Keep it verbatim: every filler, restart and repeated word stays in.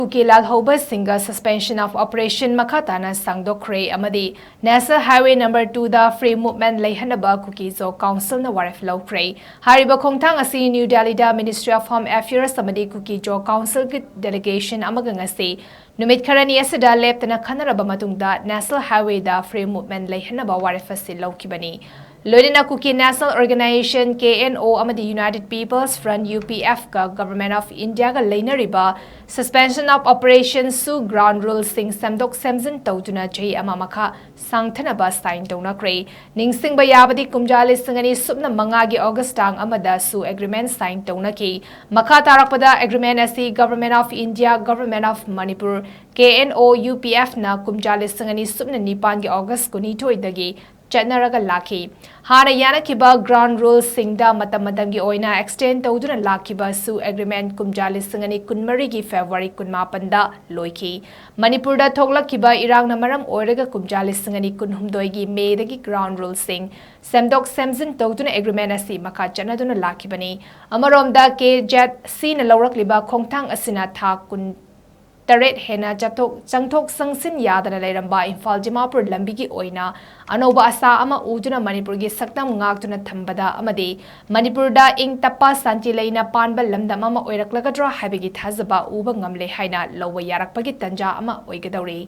Kuki ꯂꯥꯜꯍꯧꯕꯁꯤꯡꯒ Suspension of Operation ꯃꯈꯥ ꯇꯥꯅ ꯁꯥꯡꯗꯣꯛꯈ꯭ꯔꯦ ꯑꯃꯗꯤ National Highway Number Two ꯗ free movement ꯂꯩꯍꯟꯅꯕ ꯀꯨꯀꯤ ꯖꯣ ꯀꯥꯎꯟꯁꯤꯜꯅ ꯋꯥꯔꯦꯞ ꯂꯧꯈ꯭ꯔꯦ꯫ ꯍꯥꯏꯔꯤꯕ ꯈꯣꯡꯊꯥꯡ ꯑꯁꯤ ꯅ꯭ꯌꯨ ꯗꯦꯜꯂꯤꯗ Ministry of Home Affairs ꯑꯃꯗꯤ ꯀꯨꯀꯤ ꯖꯣ ꯀꯥꯎꯟꯁꯤꯜꯒꯤ delegation ꯑꯃꯒ ꯉꯁꯤ ꯅꯨꯃꯤꯠ ꯈꯔꯅꯤ ꯑꯁꯤꯗ ꯂꯦꯞꯇꯅ ꯈꯟꯅꯔꯕ ꯃꯇꯨꯡꯗ National Highway ꯗ free movement ꯂꯩꯍꯟꯅꯕ ꯋꯥꯔꯦꯞ ꯑꯁꯤ ꯂꯧꯈꯤꯕꯅꯤ꯫ ꯂꯣꯏꯅꯅ Kuki National Organisation, K N O, ꯑꯃꯗꯤ United People's Front, U P F, ꯀ Government of India ꯒ ꯂꯩꯅꯔꯤꯕ Suspension of Operation ꯁꯨ ground rule ꯁꯤꯡ ꯁꯦꯝꯗꯣꯛ ꯁꯦꯝꯖꯤꯟ ꯇꯧꯗꯨꯅ ꯆꯍꯤ ꯑꯃ ꯃꯈꯥ ꯁꯥꯡꯊꯅꯕ sign ꯇꯧꯅꯈ꯭ꯔꯦ꯫ ꯅꯤꯡꯁꯤꯡꯕ ꯌꯥꯕꯗꯤ, ꯀꯨꯝꯖꯥ ꯂꯤꯁꯤꯡ ꯑꯅꯤ ꯁꯨꯞꯅ ꯃꯉꯥꯒꯤ August ꯇꯥꯡ ꯑꯃꯗ ꯁꯨ agreement sign ꯇꯧꯅꯈꯤ꯫ ꯃꯈꯥ ꯇꯥꯔꯛꯄꯗ agreement ꯑꯁꯤ Government of India, Government of Manipur, K N O, U P F ꯅ ꯀꯨꯝꯖꯥ ꯂꯤꯁꯤꯡ ꯑꯅꯤ ꯁꯨꯞꯅ ꯅꯤꯄꯥꯟꯒꯤ August ꯀꯨꯟꯅꯤꯊꯣꯏꯗꯒꯤ ꯆꯠꯅꯔꯒ ꯂꯥꯛꯈꯤ꯫ ꯍꯥꯟꯅ ꯌꯥꯅꯈꯤꯕ ground rule ꯁꯤꯡꯗ ꯃꯇꯝ ꯃꯇꯝꯒꯤ ꯑꯣꯏꯅ extend ꯇꯧꯗꯨꯅ ꯂꯥꯛꯈꯤꯕ ꯁꯨ agreement ꯀꯨꯝꯖꯥ ꯂꯤꯁꯤꯡ ꯑꯅꯤ ꯀꯨꯟꯃꯔꯤꯒꯤ February ꯀꯨꯟꯃꯥꯄꯟꯗ ꯂꯣꯏꯈꯤ꯫ ꯃꯅꯤꯄꯨꯔꯗ ꯊꯣꯛꯂꯛꯈꯤꯕ ꯏꯔꯥꯡꯅ ꯃꯔꯝ ꯑꯣꯏꯔꯒ ꯀꯨꯝꯖꯥ ꯂꯤꯁꯤꯡ ꯑꯅꯤ ꯀꯨꯟꯍꯨꯝꯗꯣꯏꯒꯤ May ꯗꯒꯤ ground rule ꯁꯤꯡ ꯁꯦꯝꯗꯣꯛ ꯁꯦꯝꯖꯤꯟ ꯇꯧꯗꯨꯅ agreement ꯑꯁꯤ ꯃꯈꯥ ꯆꯠꯅꯗꯨꯅ ꯂꯥꯛꯈꯤꯕꯅꯤ꯫ ꯑꯃꯔꯣꯝꯗ, K Z C ꯅ ꯂꯧꯔꯛꯂꯤꯕ ꯈꯣꯡꯊꯥꯡ ꯑꯁꯤꯅ ꯊꯥ ꯀꯨꯟ ꯇꯔꯦꯠ ꯍꯦꯟꯅ ꯆꯠꯊꯣꯛ, ꯆꯪꯊꯣꯛ ꯆꯪꯁꯤꯟ ꯌꯥꯗꯅ ꯂꯩꯔꯝꯕ ꯏꯝꯐꯥꯜ ꯗꯤꯃꯥꯄꯨꯔ ꯂꯝꯕꯤꯒꯤ ꯑꯣꯏꯅ ꯑꯅꯧꯕ ꯑꯁꯥ ꯑꯃ ꯎꯗꯨꯅ ꯃꯅꯤꯄꯨꯔꯒꯤ ꯁꯛꯇꯝ ꯉꯥꯛꯇꯨꯅ ꯊꯝꯕꯗ ꯑꯃꯗꯤ ꯃꯅꯤꯄꯨꯔꯗ ꯏꯪ ꯇꯞꯄ, ꯁꯥꯟꯇꯤ ꯂꯩꯅ ꯄꯥꯟꯕ ꯂꯝꯗꯝ ꯑꯃ ꯑꯣꯏꯔꯛꯂꯒꯗ꯭ꯔꯥ ꯍꯥꯏꯕꯒꯤ ꯊꯥꯖꯕ ꯎꯕ ꯉꯝꯂꯦ ꯍꯥꯏꯅ ꯂꯧꯕ ꯌꯥꯔꯛꯄꯒꯤ ꯇꯥꯟꯖꯥ ꯑꯃ ꯑꯣꯏꯒꯗꯧꯔꯤ꯫